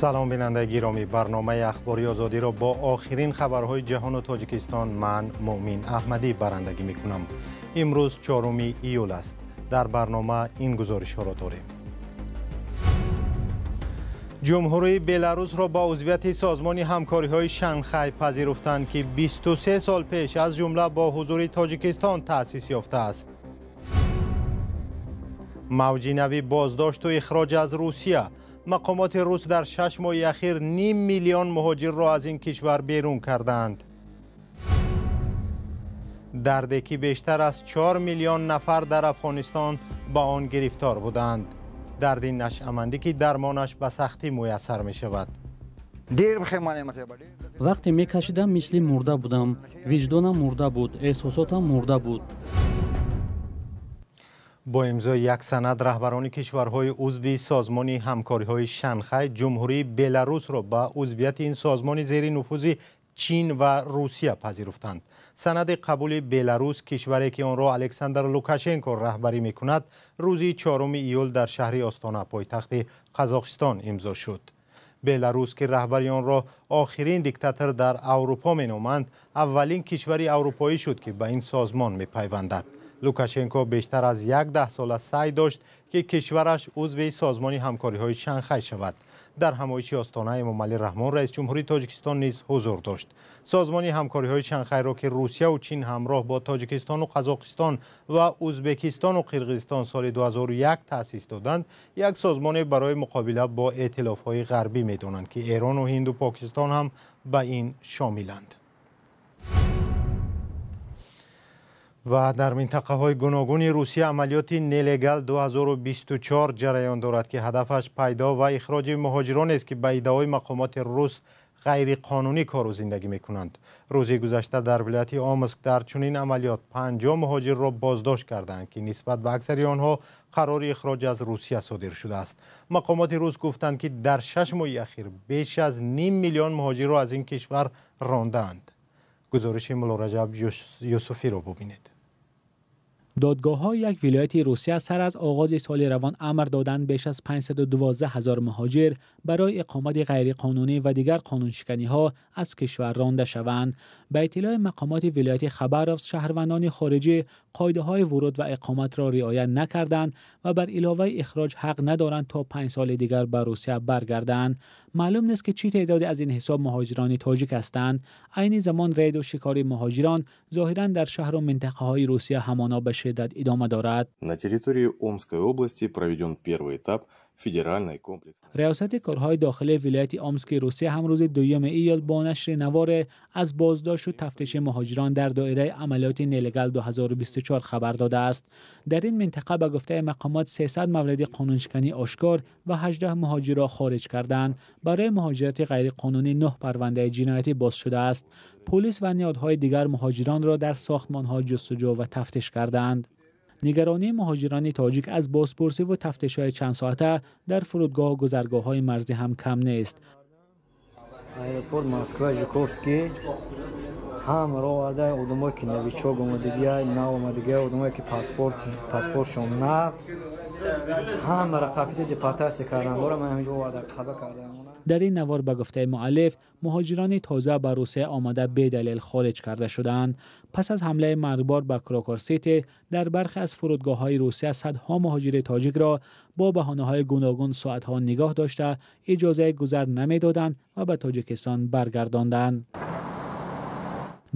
Салом, бинандаи гиромӣ. Барномаи Ахбори Озодиро бо охирин хабарҳои ҷаҳону Тоҷикистон ман, Муъмин Аҳмадӣ, барандагӣ мекунам. Имрӯз 4 июл аст. Дар барнома ин гузоришҳоро дорем. Ҷумҳурии Беларусро ба узвияти Созмони ҳамкориҳои Шанхай пазируфтанд, ки 23 сол пеш аз ҷумла бо ҳузури Тоҷикистон таъсис ёфтааст. Мавҷи нави боздошту ихроҷ аз Русия. Мақомоти рус дар 6 моҳи ахир ним миллион муҳоҷирро аз ин кишвар берун кардаанд. Дарде ки бештар аз 4 миллион нафар дар Афғонистон ба он гирифтор буданд. Дарди нашъамандӣ, ки дармонаш ба сахтӣ муяссар мешавад. Вақте мекашидам, мисли мурда будам, виҷдонам мурда буд, эҳсосотам мурда буд. Бо имзои як санад раҳбарони кишварҳои узви Созмони ҳамкориҳои Шанхай Ҷумҳурии Беларусро ба узвияти ин созмони зери нуфузи Чин ва Русия пазируфтанд. Санади қабули Беларус, кишваре ки онро Александр Лукашенко раҳбарӣ мекунад, рӯзи 4 июл дар шаҳри Остона, пойтахти Қазоқистон, имзо шуд. Беларус, ки раҳбари онро охирин диктатор дар Аврупо меноманд, аввалин кишвари аврупоӣ шуд, ки ба ин созмон мепайвандад. Лукашенко бештар аз як даҳсола саъй дошт, ки кишвараш узви Созмони ҳамкориҳои Шанхай шавад. Дар ҳамоиши Остона Эмомалӣ Раҳмон, раисҷумҳури Тоҷикистон, низ ҳузур дошт. Созмони ҳамкориҳои Шанхайро, ки Русияву Чин ҳамроҳ бо Тоҷикистону Қазоқистон ва Узбекистону Қирғизистон соли 2001 таъсис доданд, як созмоне барои муқобила бо эътилофҳои ғарбӣ медонанд, ки Эрону Ҳинду Покистон ҳам ба ин шомиланд. Ва дар минтақаҳои гуногуни Русия амалиёти «Нелегал 2024» ҷараён дорад, ки ҳадафаш пайдо ва ихроҷи муҳоҷиронест, ки ба иддаои мақомоти рус ғайриқонунӣ кору зиндагӣ мекунанд. Рӯзи гузашта дар вилояти Омск дар чунин амалиёт 50 муҳоҷирро боздошт карданд, ки нисбат ба аксари онҳо қарори ихроҷ аз Русия содир шудааст. Мақомоти рус гуфтанд, ки дар 6 моҳи ахир беш аз ним миллион муҳоҷирро аз ин кишвар рондаанд. Гузориши Муллораҷаб Юсуфиро бубинед. Додгоҳҳои як вилояти Русия сар аз оғози соли равон амр доданд беш аз 512 ҳазор муҳоҷир барои иқомати ғайриқонунӣ ва дигар қонуншиканиҳо аз кишвар ронда шаванд. Ба иттилои мақомоти вилояти Хабаровск, шаҳрвандони хориҷӣ қоидаҳои вуруд ва иқоматро риоя накарданд ва бар иловаи ихроҷ ҳақ надоранд то 5 соли дигар ба Русия баргарданд. Маълум нест, ки чӣ теъдоде аз ин ҳисоб муҳоҷирони тоҷик ҳастанд. Айни замон рейду шикори муҳоҷирон зоҳиран дар шаҳру минтақаҳои Русия ҳамоно ба шиддат идома дорад. На территории Омской области проведен первый этап федеральной комплексной. Риёсати корҳои дохилии вилояти Омски Русия ҳам рӯзи 2 июл бо нашри наворе аз боздошту тафтиши муҳоҷирон дар доираи амалиёти «Нелегал 2024» хабар додааст. Дар ин минтақа, ба гуфтаи мақомот, 300 мавриди қонуншиканӣ ошкор ва 18 муҳоҷирро хориҷ карданд. Барои муҳоҷирати ғайриқонунӣ 9 парвандаи ҷиноятӣ боз шудааст. Пулис ва ниҳодҳои дигар муҳоҷиронро дар сохтмонҳо ҷустуҷӯ ва тафтиш карданд. Нигаронии муҳоҷирони тоҷик аз бозпурсиву тафтишҳои чандсоата дар фурудгоҳу гузаргоҳҳои марзӣ ҳам кам нест. Аэропорт Москва Жуковский ҳамаро оварда, одамое ки новичок омадагия, нав омадагия, одамое ки паспортшон нав, ҳамаро қапида депортатсия кардан дора. Ман ҳаминҷо оварда қаба кардам. Дар ин навор, ба гуфтаи муаллиф, муҳоҷирони тоза ба Русия омада бедалел хориҷ карда шудаанд. Пас аз ҳамлаи маргбор ба Крокус Сити дар бархе аз фурудгоҳҳои Русия садҳо муҳоҷири тоҷикро бо баҳонаҳои гуногун соатҳо нигоҳ дошта, иҷозаи гузар намедоданд ва ба Тоҷикистон баргардонданд.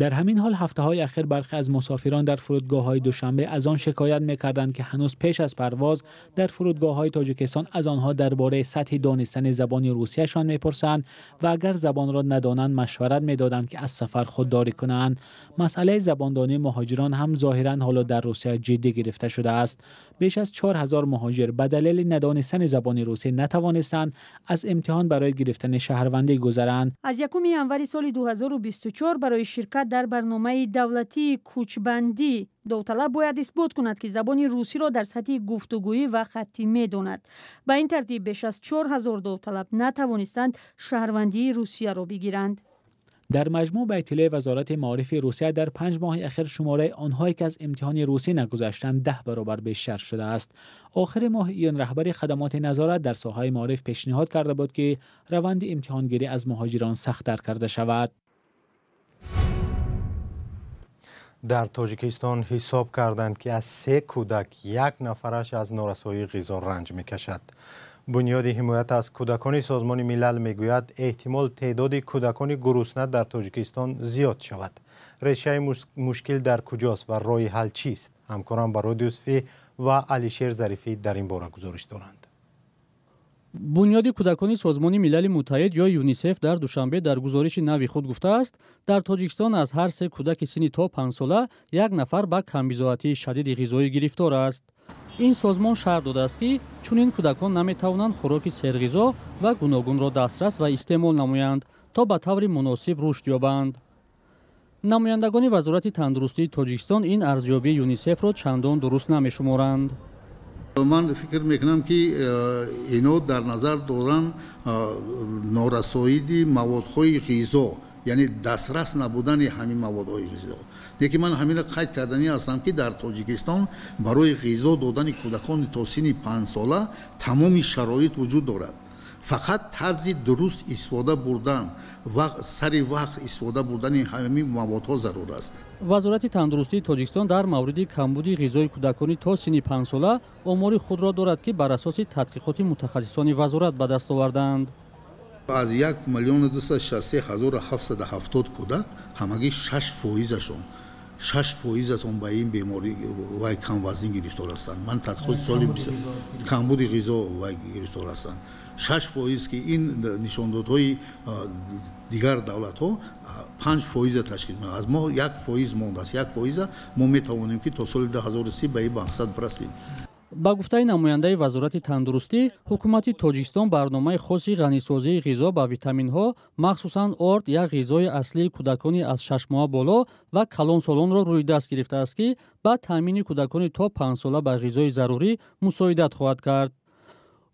Дар ҳамин ҳол, ҳафтаҳои ахир бархе аз мусофирон дар фурудгоҳҳои Душанбе аз он шикоят мекарданд, ки ҳанӯз пеш аз парвоз дар фурудгоҳҳои Тоҷикистон аз онҳо дар бораи сатҳи донистани забони русияшон мепурсанд ва агар забонро надонанд, машварат медоданд, ки аз сафар худдорӣ кунанд. Масъалаи забондонии муҳоҷирон ҳам зоҳиран ҳоло дар Русия ҷиддӣ гирифта шудааст. Беш аз 4000 муҳоҷир ба далели надонистани забони русӣ натавонистанд аз имтиҳон барои гирифтани шаҳрвандӣ гузаранд. Аз 1 январи соли 2024 барои ширкат дар барномаи давлатии кӯчбандӣ довталаб бояд исбот кунад, ки забони русиро дар сатҳи гуфтугӯӣ ва хаттӣ медонад. Ба ин тартиб беш аз 4000 довталаб натавонистанд шаҳрвандии Русияро бигиранд. Дар маҷмӯъ, ба иттилои Вазорати маорифи Русия, дар 5 моҳи охир шумораи онҳое ки аз имтиҳони русӣ нагузаштанд 10 баробар бештар шудааст. Охири моҳи июн раҳбари хадамоти назорат дар соҳаи маориф пешниҳод карда буд, ки раванди имтиҳонгирӣ аз муҳоҷирон сахттар карда шавад. Дар Тоҷикистон ҳисоб карданд, ки аз 3 кӯдак 1 нафараш аз норасоии ғизо ранҷ мекашад. Бунёди ҳимоят аз кӯдакони Созмони Милал мегӯяд, эҳтимол теъдоди кӯдакони гурусна дар Тоҷикистон зиёд шавад. Решаи мушкил дар куҷост ва роҳи ҳал чист? Ҳамкорам Барод Юсуфӣ ва Алишер Зарифӣ дар ин бора гузориш доранд. Бунёди кӯдакони Созмони Милали Муттаҳид ё ЮНИСЕФ дар Душанбе дар гузориши нави худ гуфтааст, дар Тоҷикистон аз ҳар 3 кӯдаки синни то 5 сола 1 нафар ба камбизоатии шадиди ғизоӣ гирифтор аст. Ин созмон шарҳ додааст, ки чунин кӯдакон наметавонанд хӯроки серғизо ва гуногунро дастрас ва истеъмол намоянд, то ба таври муносиб рушд ёбанд. Намояндагони Вазорати тандурустии Тоҷикистон ин арзёбии ЮНИСЕФро чандон дуруст намешуморанд. Ман фикр мекунам, ки ино дар назар доранд норасоиди маводҳои ғизо, яъне дастрас набудани ҳамин маводҳои ғизо. Лекин ман ҳаминро қайд карданӣ ҳастам, ки дар Тоҷикистон барои ғизо додани кӯдакони то синни 5 сола тамоми шароит вуҷуд дорад. Фақат тарзи дуруст истифода бурдан ва сари вақт истифода бурдани ҳамин маводҳо зарур аст. Вазорати тандурустии Тоҷикистон дар мавриди камбуди ғизои кӯдаконӣ то синни 5 сола омори худро дорад, ки бар асоси тадқиқоти мутахассисони вазорат ба даст овардаанд. Аз 1 263 770 кӯдак ҳамагӣ 6% ба ин беморӣ вай камвазнӣ гирифтор ҳастанд. Ман тадқиқоти соли камбуди ғизо вай гирифтор ҳастанд. 6%, ки ин нишондодҳои дигар давлатҳо 5% ташкил мекунад. Аз мо 1% мондааст. 1% мо метавонем, ки то соли 2030 ба ин мақсад бирасем. Ба гуфтаи намояндаи Вазорати тандурустӣ, ҳукумати Тоҷикистон барномаи хоси ғанисозии ғизо ба витаминҳо, махсусан орд, як ғизои аслии кӯдакони аз 6 моҳа боло ва калонсолонро рӯи даст гирифтааст, ки ба таъмини кӯдакони то 5 сола ба ғизои зарурӣ мусоидат хоҳад кард.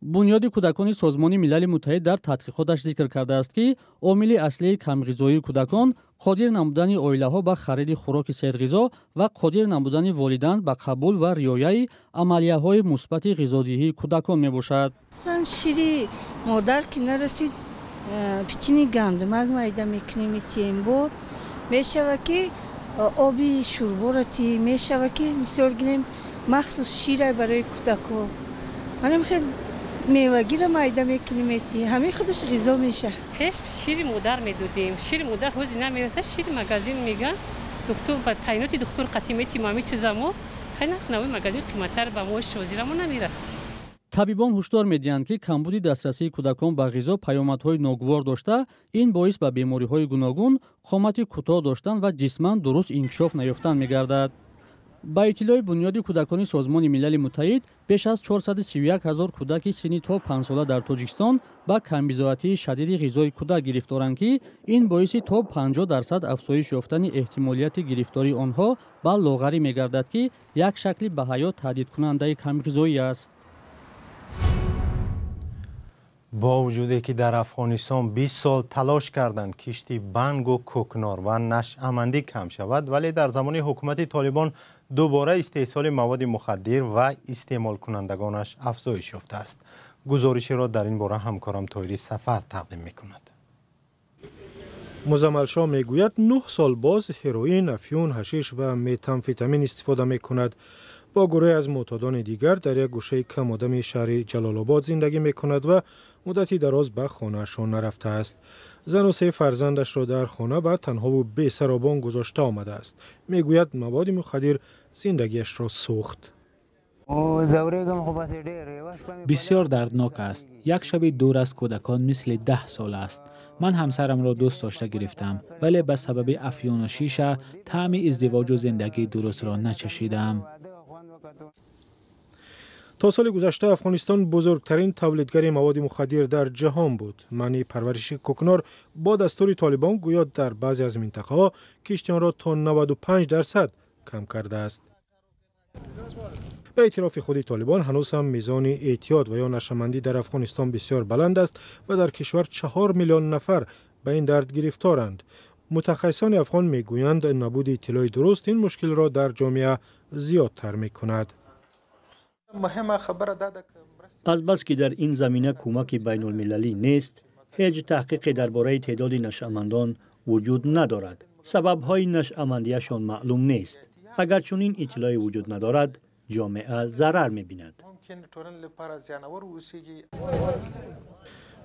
Бунёди кӯдакони Созмони Милали Муттаҳид дар тадқиқоташ зикр кардааст, ки омили аслии камғизоии кӯдакон қодир намудани оилаҳо ба хариди хӯроки серғизо ва қодир намудани волидан ба қабул ва риояи амалияҳои мусбати ғизодиҳии кӯдакон мебошад. Шири модар ки нарасид, пичини гандумак майда мекунем, метием, бо мешава ки оби шӯрборо ти мешава, ки мисол гирем, махсус шира барои кӯдако, манам хел мевагира майда мекунем, мети, ҳамин худаш ғизо меша. Пеш шири модар медодем, шири модар ҳози намераса, шири магазин меган, духтур ба таъиноти духтур қатӣ метим ҳамин чизамо, хай нархи магазин қиматтар ба мо ҳозирамо намераса. Табибон ҳушдор медиҳанд, ки камбуди дастрасии кӯдакон ба ғизо паёмадҳои ногувор дошта, ин боис ба бемориҳои гуногун, қомати кӯтоҳ доштан ва ҷисман дуруст инкишоф наёфтан мегардад. Ба иттилои Бунёди кӯдакони Созмони Милали Муттаҳид, беш аз 431 ҳазор кӯдаки синни то 5 сола дар Тоҷикистон ба камбизоатии шадиди ғизои кӯдак гирифторанд, ки ин боиси то 50% афзоиш ёфтани эҳтимолияти гирифтории онҳо ба лоғарӣ мегардад, ки як шакли ба ҳаёт таҳдидкунандаи камғизоӣ аст. Бо вуҷуде ки дар Афғонистон 20 сол талош карданд кишти бангу кӯкнор ва нашъамандӣ кам шавад, вале дар замони ҳукумати Толибон дубора истеҳсоли маводи мухаддир ва истеъмолкунандагонаш афзоиш ёфтааст. Гузоришеро дар ин бора ҳамкорам Тоҳири Сафар тақдим мекунад. Музаммалшоҳ мегӯяд, 9 сол боз ҳероин, афюн, ҳашиш ва метамфетамин истифода мекунад. Бо гурӯҳе аз мӯътодони дигар дар як гӯшаи камодами шаҳри Ҷалолобод зиндагӣ мекунад ва муддати дароз ба хонаашон нарафтааст. Зану се фарзандашро дар хона ва танҳову бесаробон гузошта омадааст. Мегӯяд, маводи мухаддир зиндагиашро сӯхт. Бисёр дарднок аст. Як шаби дур аз кӯдакон мисли 10 сол аст. Ман ҳамсарамро дӯст дошта гирифтам, вале ба сабаби афюну шиша таъми издивоҷу зиндагии дурустро начашидам. То соли гузашта Афғонистон бузургтарин тавлидгари маводи мухаддир дар ҷаҳон буд. Манъи парвариши кӯкнор бо дастури Толибон гӯё дар баъзе аз минтақаҳо кишти онро то 95% кам кардааст. Ба эътирофи худи Толибон, ҳанӯз ҳам мизони эътиёд ва ё нашъамандӣ дар Афғонистон бисёр баланд аст ва дар кишвар 4 миллион нафар ба ин дард гирифторанд. Мутахассисони афғон мегӯянд, набуди иттилои дуруст ин мушкилро дар ҷомеа зиёдтар мекунад. Азбаски дар ин замина кӯмаки байнулмилалӣ нест, ҳеҷ таҳқиқе дар бораи теъдоди нашъамандон вуҷуд надорад. Сабабҳои нашъамандиашон маълум нест. Агар чунин иттилоъе вуҷуд надорад, ҷомеа зарар мебинад.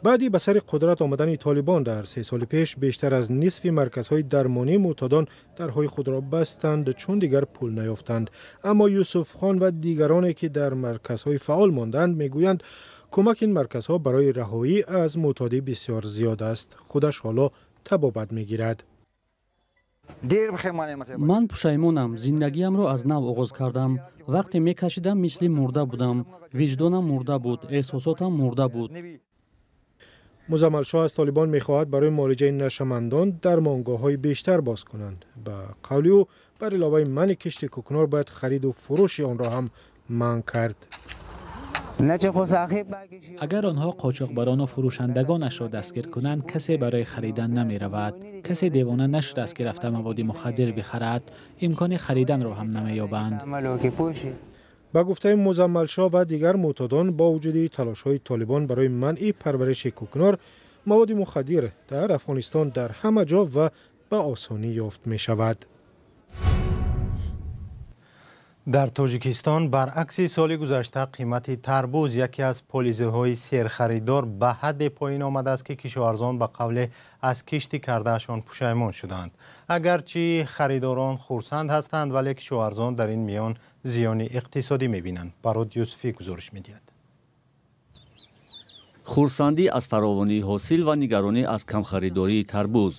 Баъди ба сари қудрат омадани Толибон дар 3 соли пеш, бештар аз нисфи марказҳои дармонии мӯътодон дарҳои худро бастанд, чун дигар пул наёфтанд. Аммо Юсуфхон ва дигароне, ки дар марказҳои фаъол монданд, мегӯянд, кӯмаки ин марказҳо барои раҳоӣ аз мӯътодӣ бисёр зиёд аст. Худаш ҳоло табобат мегирад. Ман пушаймонам, зиндагиамро аз нав оғоз кардам. Вақте мекашидам, мисли мурда будам. Виҷдонам мурда буд, эҳсосотам мурда буд. Музаммалшоҳ аз Толибон мехоҳад барои муолиҷаи нашъамандон дармонгоҳҳои бештар боз кунанд. Ба қавли ӯ, бар иловаи манъи кишти кӯкнор бояд хариду фурӯши онро ҳам манъ кард. Агар онҳо қочоқбарону фурӯшандагонашро дастгир кунанд, касе барои харидан намеравад. Касе девона нашудааст, ки рафта маводи мухаддир бихарад. Имкони хариданро ҳам намеёбанд. Ба гуфтаи Музаммалшоҳ ва дигар мӯътодон, бо вуҷуди талошҳои Толибон барои манъи парвариши кӯкнор, маводи мухаддир дар Афғонистон дар ҳама ҷо ва ба осонӣ ёфт мешавад. Дар Тоҷикистон баръакси соли гузашта қимати тарбуз, яке аз полизиҳои серхаридор, ба ҳадде поин омадааст, ки кишоварзон ба қавле аз кишти кардаашон пушаймон шуданд. Агарчи харидорон хурсанд ҳастанд, вале кишоварзон дар ин миён зиёни иқтисодӣ мебинанд. Барод Юсуфӣ гузориш медиҳад. Хурсандӣ аз фаровонии ҳосил ва нигаронӣ аз камхаридории тарбуз.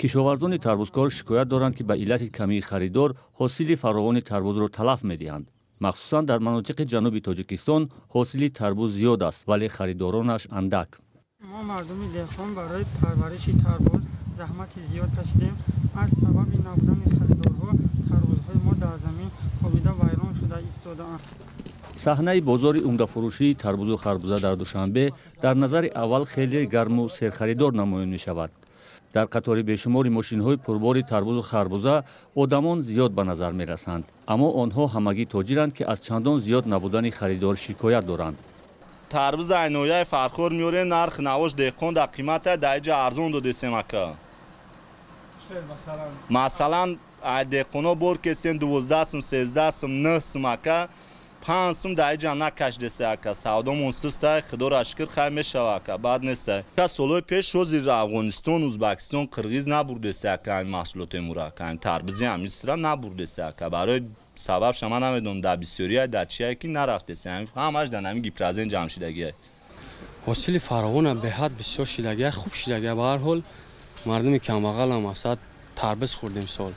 Кишоварзони тарбузкор шикоят доранд, ки ба иллати камии харидор ҳосили фаровони тарбузро талаф медиҳанд. Махсусан дар манотиқи ҷануби Тоҷикистон ҳосили тарбуз зиёд аст, вале харидоронаш андак. Мо мардуми деҳқон барои парвариши тарбуз заҳмати зиёд кашидем. Аз сабаби набудани харидорҳо тарбузҳои мо дар замин хобида вайрон шуда истодаанд. Саҳнаи бозори умдафурӯшии тарбузу харбуза дар Душанбе дар назари аввал хеле гарму серхаридор намоён мешавад. Дар қатори бешумори мошинҳои пурбори тарбузу харбуза одамон зиёд ба назар мерасанд, аммо онҳо ҳамагӣ тоҷиранд, ки аз чандон зиёд набудани харидор шикоят доранд. Тарбуз айнояи Фархор меорем, нарх навош деҳқон дар қимата дар иҷа арзон додесем ака. Масалан, деҳқоно бор кесем 12 сум, 13 сум, 9 сум ака, 5 сум дар иҷа накашдесе ака. Савдомон систай, худоро шукр, хай мешава ака, бад нестай. Солҳои пеш ҳозир Афғонистон, Узбекистон, Қирғиз набурдесе ака ҳамин маҳсулоти мура ака, ҳамин тарбузи ҳамин сира набурдесе ака. Барои сабабша ман намедонам, дар бисёрия дар чие ки нарафтесе, ҳамаш дар ҳамин гипрозен ҷамъ шидагия. Ҳосили фаровона беҳад бисёр шидагия, хуб шидагия. Ба ҳар ҳол мардуми камбағалам асад тарбуз хӯрдем сол.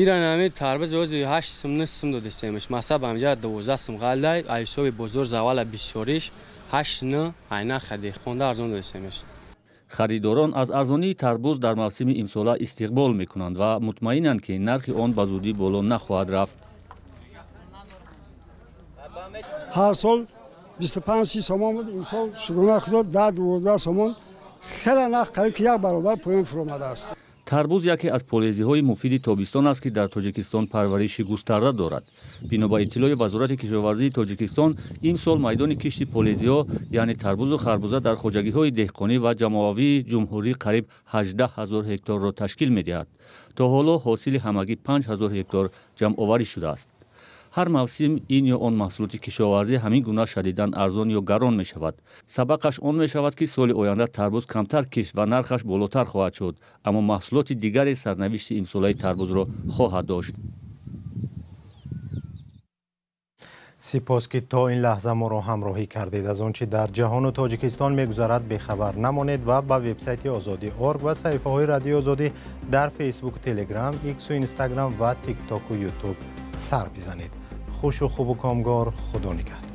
Иран ҳамин тарбуз ҳозир 8 сум, 9 сум додесемш. Масалан, ба ҳамҷа 12 сум ғалдай, ҳисоби бозор завала бисёриш 8 9 ай нарха деҳқонда арзон додесемш. Харидорон аз арзонии тарбуз дар мавсими имсола истиқбол мекунанд ва мутмаинанд, ки нархи он ба зудӣ боло нахоҳад рафт. Ҳар сол 25-30 сомон буд, имсол шукрона Худо 10-12 сомон, хеле нарх қариб ки як баробар поён фуромадааст. Тарбуз яке аз полезиҳои муфиди тобистон аст, ки дар Тоҷикистон парвариши густарда дорад. Бино ба иттилои Вазорати кишоварзии Тоҷикистон, имсол майдони кишти полезиҳо, яъне тарбузу харбуза, дар хоҷагиҳои деҳқонӣ ва ҷамоавии ҷумҳурӣ қариб 18 ҳазор ҳекторро ташкил медиҳад. То ҳоло ҳосили ҳамагӣ 5 ҳазор ҳектор ҷамъоварӣ шудааст. Ҳар мавсим ин ё он маҳсулоти кишоварзӣ ҳамин гуна шадидан арзон ё гарон мешавад. Сабақаш он мешавад, ки соли оянда тарбуз камтар кишт ва нархаш болотар хоҳад шуд, аммо маҳсулоти дигаре сарнавишти имсолаи тарбузро хоҳад дошт. Сипос, ки то ин лаҳза моро ҳамроҳӣ кардед. Аз он чи дар ҷаҳону Тоҷикистон мегузарад бехабар намонед ва ба вебсайти Озодӣ орг ва саҳифаҳои Радиои Озодӣ дар Фейсбук, Телеграм, Иксу, Инстаграм ва Тиктоку Ютуб сар бизанед. Хушу хубу комгор, Худо нигаҳдор.